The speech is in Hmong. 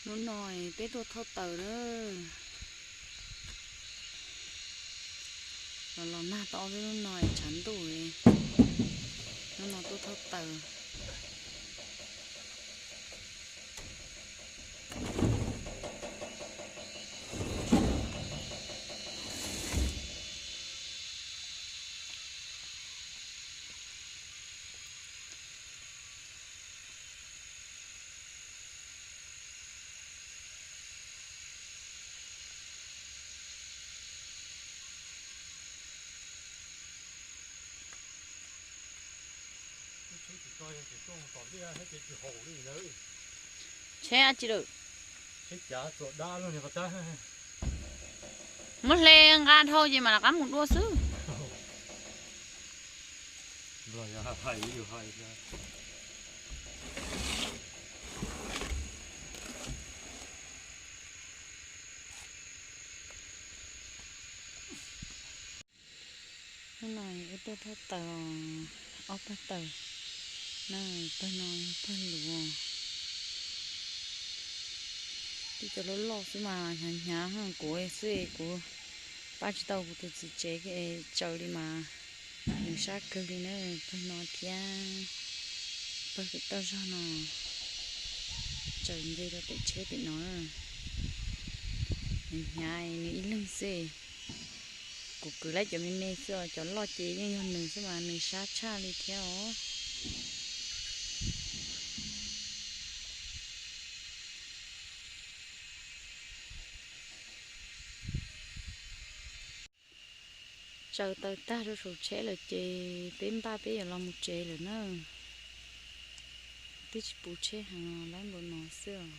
Hnub no peb tuaj thauj taws na. Los los nag tau ob peb hnub no tshav ntuj, hnub no tuaj thauj taws. Tsheb dab tsi lawm? Muab hle nqa dhau ces mam rov qab mus dua xwb. Hnub no wb tuaj thauj taws ob pawg taws na, pawg no pawg luv. Tib cov loj loj xwb mas hnyav hnyav, kuv xwb kuv pab tsis tau kuv tus txiv tsev, tsaws li mas nws sab kawg li na, pawg no thiab pawg pem toj zog no tsaws nce rau pem tsheb pem no. Nws hnyav nws ib leeg xwb. Kuv kwv lawm cov me me xwb os, cov loj ces yeej yog nws xwb mas nws sab tshaj li thiab os. Tsaws taws tag rau saum tsheb lawm ces peb npaj peb yuav los mus tsev lawm na. Twb tsis puv tsheb heev, laib npaum no xwb os.